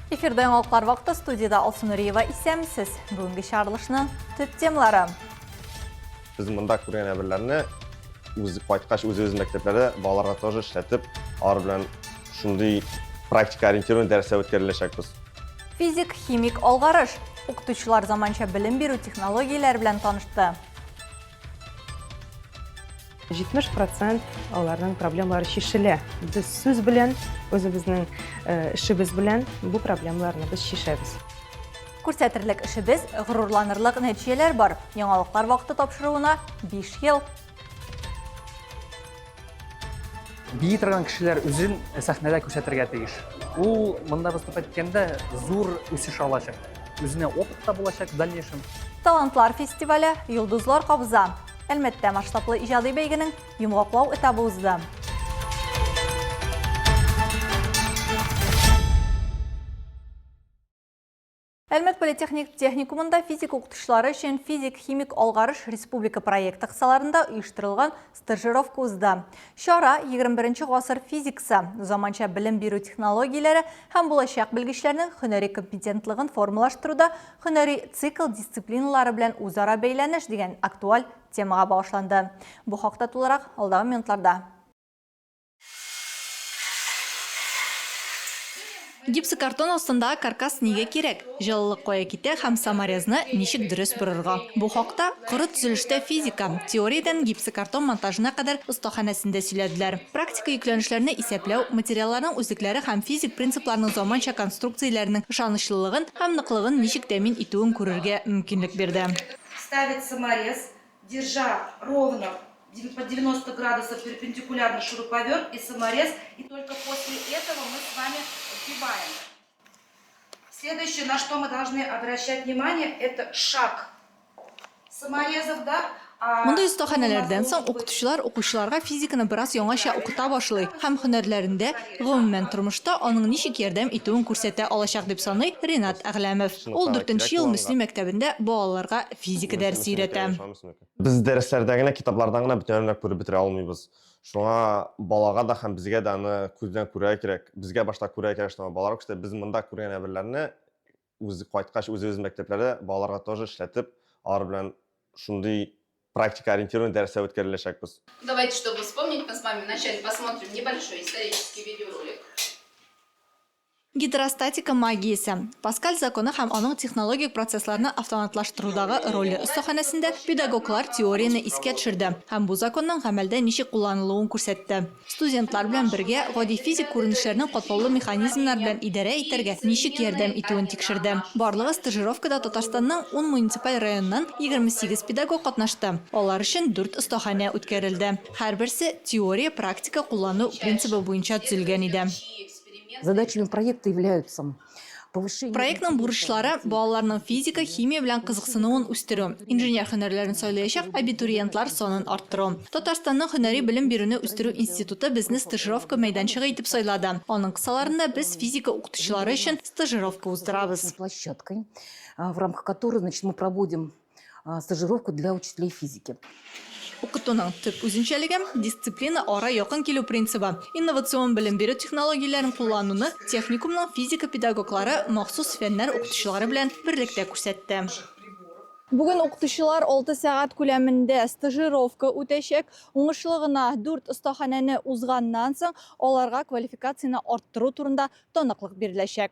Эфирда яңалыклар вакыты студиядә Алсу Нуриева исәнмесез. Бүгенге чыгарылышның төп темалары. Без монда күргән әйберләрне үз кайткач үзебез мәктәпләрдә балаларга тоже эшләтеп, алар белән шундый практика ориентированный дәресләр үткәреләчәкбез. Физик, химик алгарыш. Укытучылар заманча белем бирү технологияләре белән танышты. 70 процент аларның проблемалары чишелә. Без сүз белән, үзебезнең э, эшебез белән бу проблемаларны без чишәбез. Күрсәтерлек эшебез, горурланырлык нәтиҗәләр бар. Яңалыклар вакыты тапшыруына 5 ел. Бии торган кешеләр үзен сәхнәдә күрсәтергә тиеш. Ул монда выступать иткәндә зур үсеш алачак. Үзенә опыт та булачак в дальнейшем. Талантлар фестивале Йолдызлар кабыза. Әлмәттә масштаблы иҗади бәйгенең йомгаклау этабы узды. Әлмәт политехник техникумында физика укытучылары өчен физик-химик алгарыш республика проекты кысаларында оештырылган стажировка узды. Чара 21 гасыр физикасы, заманча белем бирү технологияләре һәм булачак белгечләрнең һөнәри компетентлыгын формалаштыруда һөнәри цикл дисциплиналары белән үзара бәйләнеш дигән актуаль темага багышланды. Бу хакта тулырак алдагы минутларда. Гипсокартон астындагы каркас нигә кирәк? Җылылык кая китә һәм саморезны ничек дөрес борырга? Бу хакта Коры төзелештә физика, теориядән гипсокартон монтажына кадәр остаханәсендә сөйләделәр. Практика йөкләнешләрне исәпләү, материалларның үзлекләре һәм физик принципларның заманча конструкцияләренең ышанычлылыгын һәм ныклыгын ничек тәэмин итүен күрергә мөмкинлек бирде. Ставить саморез, держа ровно по 90 градусов перпендикулярно шуруповерт и саморез, и только после этого мы с вами вбиваем. Следующее, на что мы должны обращать внимание, это шаг саморезов, да, Мондый остаханәләрдән соң укытучылар укучыларга физиканы бераз яңача укыта башлый һәм һөнәрләрендә, гомумән, тормышта аның ничек ярдәм итүен күрсәтә алачак, дип саный Ринат Әгъләмов. Ул дүртенче ел Мөслим мәктәбендә балаларга физика дәресе өйрәтә. Без дәресләрдә генә, китаплардан гына бөтенләй күреп бетерә алмыйбыз. Шуңа балага да һәм безгә дә аны күз белән күрергә кирәк. Безгә башта күрергә кирәк, что балалар күрсәтә. Без монда күргән әйберләрне үз кайткач үзебез мәктәпләрдә балаларга тоже эшләтеп, алар белән шундый практика ориентированный дәресләр үткәреләчәкбез. Давайте, чтобы вспомнить, мы с вами вначале посмотрим небольшой исторический видеоролик. Гидростатика магиясе. Паскаль законы һәм аның технологик процессларны автоматлаштырудагы роле остаханәсендә педагоглар теорияне искә төшерде һәм бу законның гамәлдә ничек кулланылуын күрсәтте. Студентлар белән бергә гади физик күренешләрнең катлаулы механизмнар белән идарә итәргә ничек ярдәм итүен тикшерде. Барлыгы стажировкада Татарстанның ун муниципаль районыннан 28 педагог катнашты. Алар өчен дүрт остаханә үткәрелде. Һәрберсе теория-практика куллану принцибы буенча төзелгән иде. Задачами проекта являются повышение Проектның бурычлары, балаларның физика, химия белән кызыксынуын үстерү, инженер һөнәрләрен сайлаячак абитуриентлар санын арттыру. Татарстанның һөнәри белем бирүне үстерү институты безне стажировка мәйданчыгы итеп сайлады. Аның кысаларында без физика укытучылары өчен стажировка уздырабыз. площадкой, в рамках которой, значит, мы проводим стажировку для учителей физики. Укытуның төп үзенчәлеге, дисциплина ара якын килү принцибы. Инновацион белем бирү технологияләрен куллануны техникумның физика педагоглары махсус фәннәр укытучылары белән берлектә күрсәтте. Бүген укытучылар 6 сәгать күләмендә стажировка үтәчәк. Уңышлы гына дүрт остаханәне узганнан соң, аларга квалификацияне арттыру турында таныклык биреләчәк.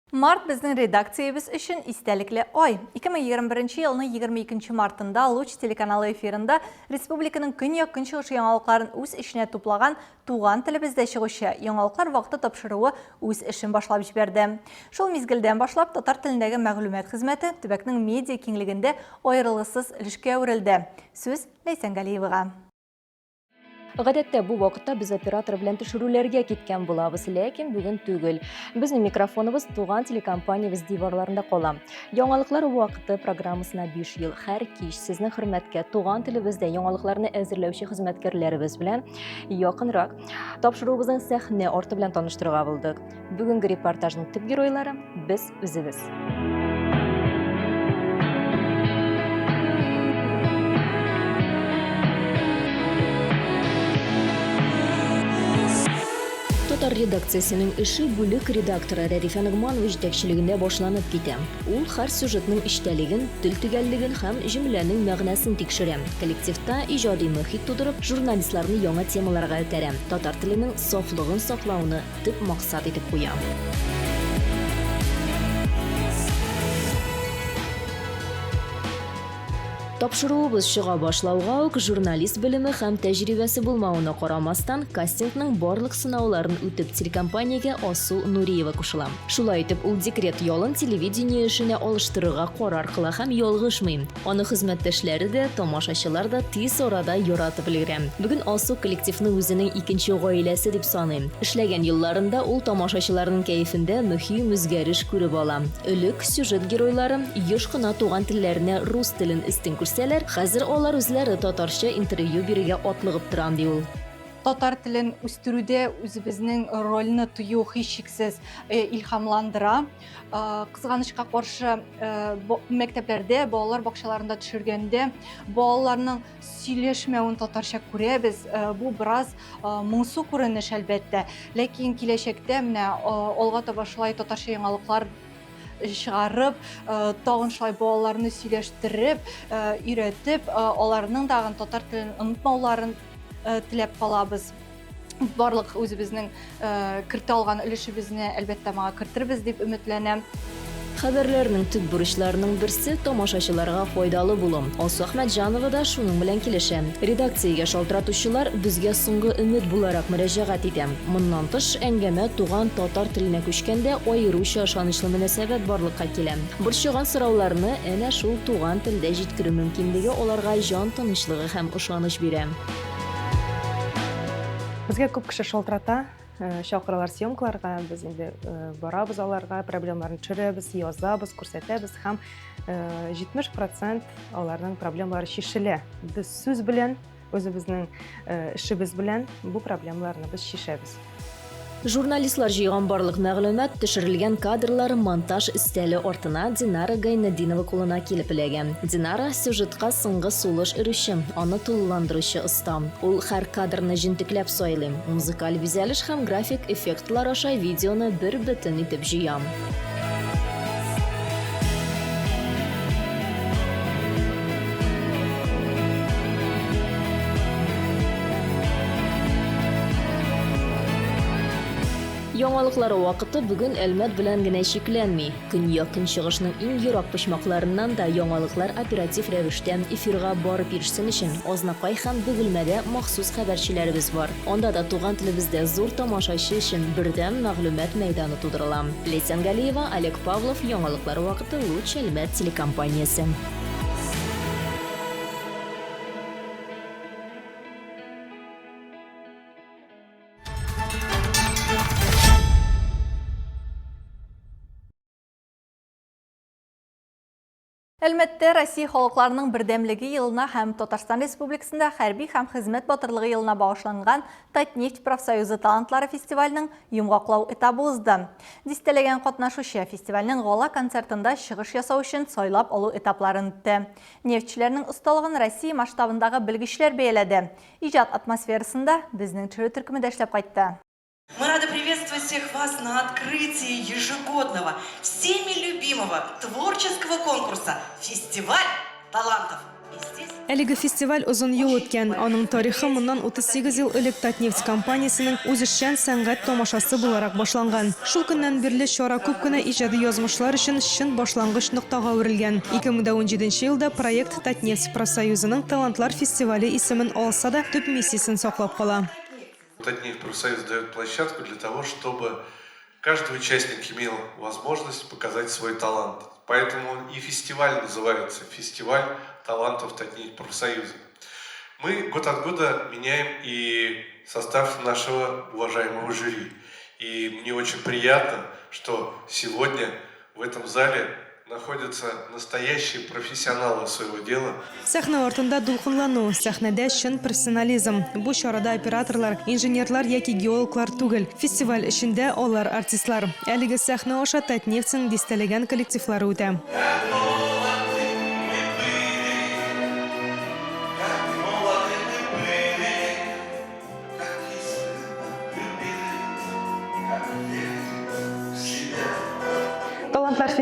Март безнең редакциябез өчен истәлекле ай. 2021 елның 22 мартында Луч телеканалы эфирында республиканың көньяк-көнчыгыш яңалыкларын үз эченә туплаган туган телебездә чыгучы Яңалыклар вакыты тапшыруы үз эшен башлап җибәрде. Шул мизгелдән башлап татар телендәге мәгълүмат хезмәте төбәкнең медиа киңлегендә аерылгысыз өлешкә әверелде. Сүз Ләйсән Галиевага. Гадәттә бу вакытта без оператор белән төшерүләргә киткән булабыз, ләкин бүген түгел. Безнең микрофоныбыз туган телекомпаниябез диварларында кала. Яңалыклар вакыты программасына 5 ел һәр кич сезнең хөрмәткә туган телебездә яңалыкларны әзерләүче хезмәткәрләребез белән якынрак тапшыруыбызның сәхнә арты белән таныштырырга булдык. Бүгенге репортажның төп геройлары без үзебез. Татар редакциясенең эше бүлек редакторы Рәдифә Ногманова җитәкчелегендә башланып китә. Ул һәр сюжетның эчтәлеген, тел төгәллеген һәм җөмләнең мәгънәсен тикшерә. Коллективта иҗади мохит тудырып, журналистларны яңа темаларга этәрә, татар теленең сафлыгын саклауны төп максат итеп куя. Тапшыруыбыз чыга башлауга ук журналист белеме һәм тәҗрибәсе булмавына карамастан, кастингның барлык сынауларын үтеп телекомпаниягә Алсу Нуриева кушыла. Шулай итеп, ул декрет ялын телевидение эшенә алыштырырга карар кыла һәм ялгышмый. Аны хезмәттәшләре дә, тамашачылар да тиз арада яратып өлгерә. Бүген Алсу коллективны үзенең икенче гаиләсе дип саный. Эшләгән елларында ул тамашачыларның кәефендә мөһим үзгәреш күреп ала. Элек сюжет геройлары еш кына туган телләренә рус телен өстен күрсәләр, хәзер алар үзләре татарча интервью бирергә атлыгып тора, ди ул. Татар телен үстерүдә үзебезнең рольне тою һичшиксез э, илһамландыра. Э, кызганычка каршы, э, мәктәпләрдә, балалар бакчаларында төшергәндә балаларның сөйләшмәвен татарча күрәбез. Бу бераз моңсу күренеш, әлбәттә. Ләкин киләчәктә менә алга таба шулай татарча яңалыклар чыгарып, тагын шулай балаларны сөйләштереп, өйрәтеп, аларның тагын татар телен онытмауларын теләп калабыз. Барлык үзебезнең кертә алган өлешебезне, әлбәттә, моңа кертербез дип өметләнәм. Хәбәрләрнең төп бурычларының берсе, тамашачыларга файдалы булу. Алсу Әхмәтҗанова да шуның белән килешә. Редакциягә шалтыратучылар безгә соңгы өмет буларак мөрәҗәгать итә. Моннан тыш, әңгәмә туган татар теленә күчкәндә аеруча ышанычлы мөнәсәбәт барлыкка килә. Борчыган сорауларны әнә шул туган телдә җиткерү мөмкинлеге аларга җан тынычлыгы һәм ышаныч бирә. Безгә күп кеше шалтырата, чакыралар съемкаларга, без инде барабыз аларга, проблемаларын төшерәбез, язабыз, күрсәтәбез һәм 70 процент аларның проблемалары чишелә. Без сүз белән, үзебезнең эшебез белән бу проблемаларны без чишәбез. Журналистлар җыйган барлык мәгълүмат, төшерелгән кадрлар монтаж өстәле артына Динара Гайнетдинова кулына килеп эләгә. Динара, сюжетка соңгы сулыш өрүче, аны тулыландыручы оста. Ул һәр кадрны җентекләп сайлый, музыкаль бизәлеш һәм график эффектлар аша видеоны бер бөтен итеп җыя. Яңалыклар вакыты бүген Әлмәт белән генә чикләнми. Көньяк-көнчыгышның иң ерак почмакларыннан да яңалыклар оператив рәвештә эфирга барып ирешсен өчен Азнакай һәм Бөгелмәдә махсус хәбәрчеләребез бар. Анда да туган телебездә зур тамашачы өчен бердәм мәгълүмат мәйданы тудырыла. Ләйсән Галиева, Олег Павлов, Яңалыклар вакыты, Луч Әлмәт телекомпаниясе. Әлмәттә Россия халыкларының бердәмлеге елына һәм Татарстан Республикасында хәрби һәм хезмәт батырлыгы елына багышланган Татнефть профсоюзы талантлары фестиваленең йомгаклау этабы узды. Дистәләгән катнашучы фестивальнең гала-концертында чыгыш ясау өчен сайлап алу этапларын үтте. Нефтьчеләрнең осталыгын Россия масштабындагы белгечләр бәяләде. Иҗат атмосферасында безнең төшерү төркеме дә эшләп кайтты. Мы рады приветствовать всех вас на открытии ежегодного, всеми любимого творческого конкурса «Фестиваль талантов». Әлеге фестиваль озын юл үткән. Аның тарихы моннан 38 ел элек Татнефть компаниясенең үзешчән сәнгать тамашасы буларак башланган. Шул көннән бирле чара күп кенә иҗади язмышлар өчен чын башлангыч ноктага әверелгән. 2017 елда проект Татнефть профсоюзының Талантлар фестивале исемен алса да, төп миссиясен саклап кала. Татнефть профсоюз дает площадку для того, чтобы каждый участник имел возможность показать свой талант. Поэтому и фестиваль называется «Фестиваль талантов Татнефть профсоюза». Мы год от года меняем и состав нашего уважаемого жюри. И мне очень приятно, что сегодня в этом зале находятся настоящие профессионалы своего дела. Сәхнә артында дулкынлану, сәхнәдә чын профессионализм. Бу чарада операторлар, инженерлар яки геологлар түгел. Фестиваль эчендә алар артистлар. Әлеге сәхнә аша Татнефтьнең дистәләгән коллективлары үтә.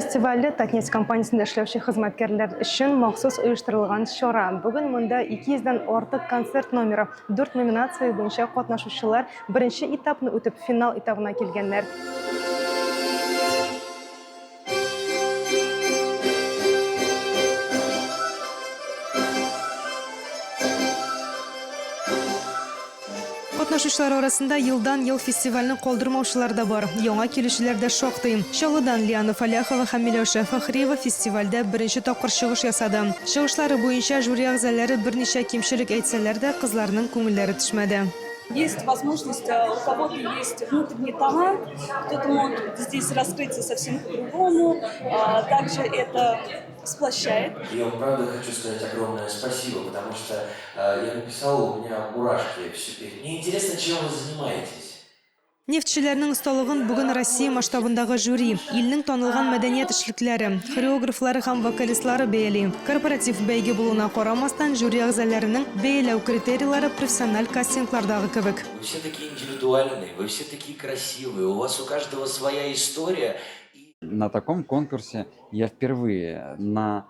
фестивале Татнефть компаниясендә эшләүче хезмәткәрләр өчен махсус оештырылган чара. Бүген монда 200 дән артык концерт номеры, дүрт номинация буенча катнашучылар беренче этапны үтеп, финал этабына килгәннәр. Катнашучылар арасында елдан-ел фестивальне калдырмаучылар да бар. Яңа килүчеләр дә шактый. Чаллыдан Лиана Фәләхова һәм Миләүшә Фәхриева фестивальдә беренче тапкыр чыгыш ясады. Чыгышлары буенча жюри әгъзалары берничә кимчелек әйтсәләр дә, кызларның күңелләре төшмәде. Есть возможность, у кого-то есть внутренний талант, кто-то может здесь раскрыться совсем по-другому. Также это сплощает. Я вам правда хочу сказать огромное спасибо, потому что я написал, у меня мурашки все. Мне интересно, чем вы занимаетесь. Нефтьчеләрнең осталыгын бүген Россия масштабындагы жюри, илнең танылган мәдәният эшлеклеләре, хореографлары һәм вокалистлары бәяли. Корпоратив бәйге булуына карамастан, жюри әгъзаларының бәяләү критерийлары профессиональ кастинглардагы кебек. Вы все такие индивидуальные, вы все такие красивые, у вас у каждого своя история. На таком конкурсе я впервые на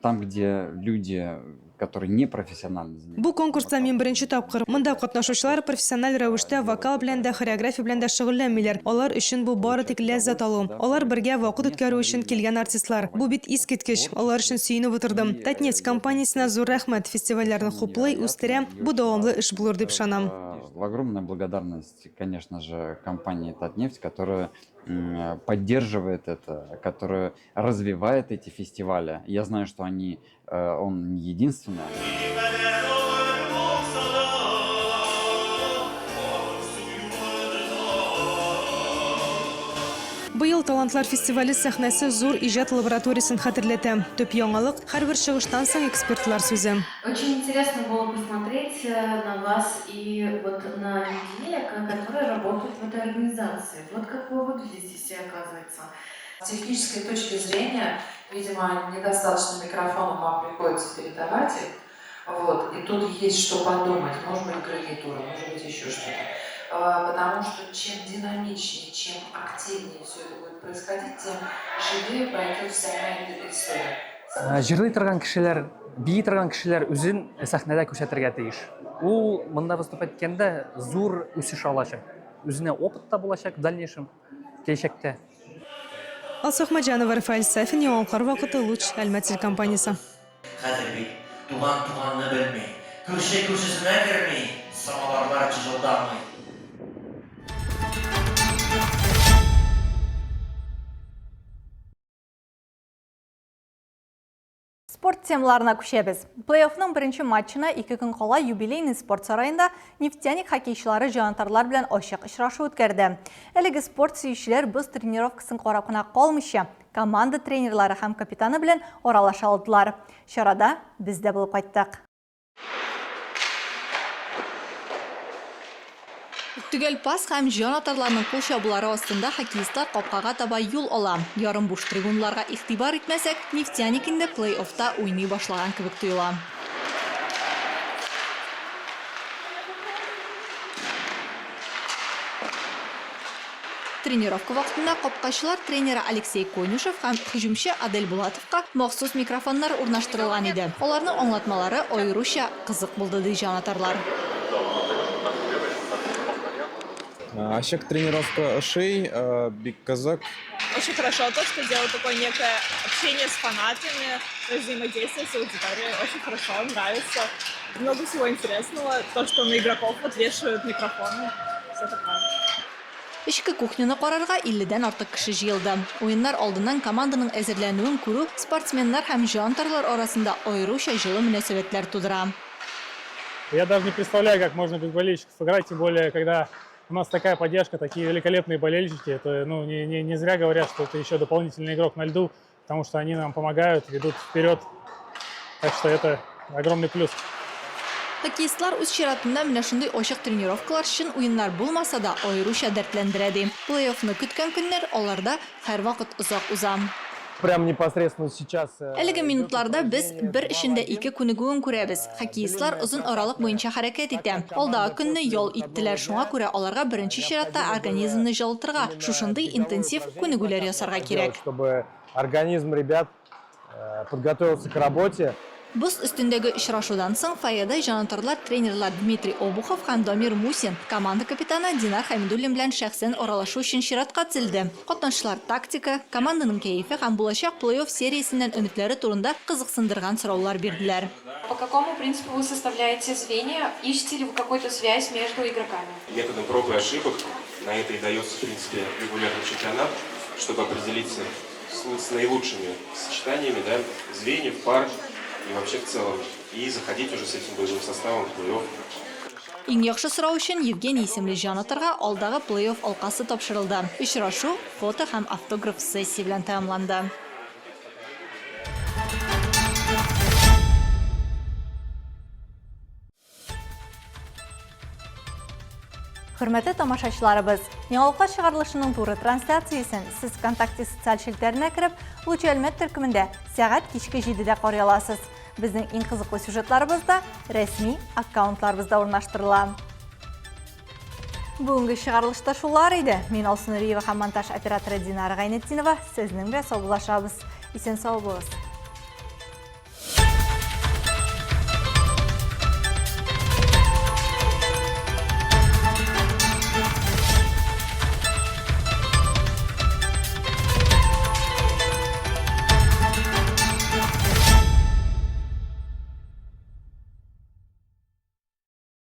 там, где люди, которые не профессионально занимаются. Бу конкурста мин беренче тапкыр. Монда катнашучылар профессиональ рәвештә вокал белән дә, хореография белән дә шөгыльләнмиләр. Алар өчен бу бары тик ләззәт алу. Алар бергә вакыт үткәрү өчен килгән артистлар. Бу бит искиткеч. Алар өчен сөенеп утырдым. Татнефть компаниясенә зур рәхмәт, фестивальләрне хуплый, үстерә. Бу дәвамлы эш булыр дип ышанам. Огромная благодарность, конечно же, компании Татнефть, которая поддерживает это, которая развивает эти фестивали. Я знаю, что они, он не единственный. Быел Талантлар фестивале сәхнәсе зур иҗат лабораториясен хәтерләтә. Төп яңалык, һәрбер чыгыштан соң экспертлар сүзе. Очень интересно было посмотреть на вас и вот на людей, которые работают в этой организации. Вот как вы выглядите все, оказывается. С технической точки зрения, видимо, недостаточно микрофонов вам приходится передавать их. Вот. И тут есть что подумать. Может быть, гарнитура, может быть, еще что-то. Потому что чем динамичнее, чем активнее все это будет происходить, тем живее пройдет вся эта история. Җырлый торган кешеләр, бии торган кешеләр үзен сәхнәдә күрсәтергә тиеш. Ул монда выступать иткәндә зур үсеш алачак. Үзенә опыт та булачак в дальнейшем, киләчәктә. Алсу Әхмәтҗанова, Рафаэль Сафин, Яңалыклар вакыты, Луч, Әлмәт телекомпаниясе. Хәзер бит туган туганны белми, күрше күршесенә керми, самоварлар чыжылдамый. Спорт темаларына күчәбез. Плей-оффның беренче матчына ике көн кала Юбилейный спорт сараенда Нефтяник хоккейчылары җанатарлар белән ачык очрашу үткәрде. Әлеге спорт сөючеләр боз тренировкасын карап кына калмыйча, команда тренерлары һәм капитаны белән аралаша алдылар. Чарада без дә булып кайттык. Төгәл пас һәм җанатарларның кул чабулары астында хоккеистлар капкага таба юл ала. Ярымбуш трибуналарга игътибар итмәсәк, Нефтяник инде плей-оффта уйный башлаган кебек тоела. Тренировка вакытында капкачылар тренеры Алексей Конюшев һәм һөҗүмче Адель Булатовка махсус микрофоннар урнаштырылган иде. Аларның аңлатмалары аеруча кызык булды, ди җанатарлар. Ачык тренировка ошый, бик кызык. Очень хорошо то, что делают такое некое общение с фанатами, взаимодействие с аудиторией. Очень хорошо, нравится. Много всего интересного. То, что на игроков вот вешают микрофоны. Все такое. Эчке кухняны карарга 50 дән артык кеше җыелды. Уеннар алдыннан команданың әзерләнүен күрү спортсменнар һәм җантарлар арасында аеруча җылы мөнәсәбәтләр тудыра. Я даже не представляю, как можно без болельщиков играть, тем более, когда у нас такая поддержка, такие великолепные болельщики. Это, ну, не, не, не зря говорят, что это еще дополнительный игрок на льду, потому что они нам помогают, ведут вперед. Так что это огромный плюс. Хоккеистлар үз чиратында менә шундый ачык тренировкалар чын уеннар булмаса да, аеруча дәртләндерә, ди. Плей-оффны көткән көннәр аларда һәрвакыт озак уза. Прям непосредственно сейчас. Әлеге минутларда без бер эчендә ике күнегүен күрәбез. Хоккеистлар озын аралык буенча хәрәкәт итә. Алдагы көнне ял иттеләр, шуңа күрә аларга беренче чиратта организмны җылытырга, шушындый интенсив күнегүләр ясарга кирәк. Чтобы организм ребят э, подготовился к работе. Боз өстендәге очрашудан соң фойеда җанатарлар тренерлар Дмитрий Обухов һәм Дамир Мусин, команда капитаны Динар Хәмидуллин белән шәхсән аралашу өчен чиратка тезелде. Катнашчылар тактика, команданың кәефе һәм булачак плей-офф сериясеннән өметләре турында кызыксындырган сораулар бирделәр. По какому принципу вы составляете звенья? Ищете ли вы какую-то связь между игроками? Методом проб и ошибок на это и дается, в принципе, регулярный чемпионат, чтобы определиться с, с наилучшими сочетаниями да, звеньев, пар и вообще в целом. И заходить уже с этим боевым составом в плей-офф. Иң яхшы сорау өчен Евгений исемле җанатарга алдагы плей-офф алкасы тапшырылды. Очрашу фото һәм автограф сессия белән тәмамланды. Хөрмәтле тамашачыларыбыз, Яңалыклар чыгарылышының туры трансляциясен сез ВКонтакте социаль челтәренә кереп, Лучи Әлмәт төркемендә сәгать кичке 7-дә карый аласыз. Безнең иң кызыклы сюжетларыбыз да рәсми аккаунтларыбызда урнаштырыла. Бүгенге чыгарылышта шулар иде. Мин Алсу Нуриева һәм монтаж операторы Динара Гайнетдинова сезнең белән саубуллашабыз. Исән сау булыгыз.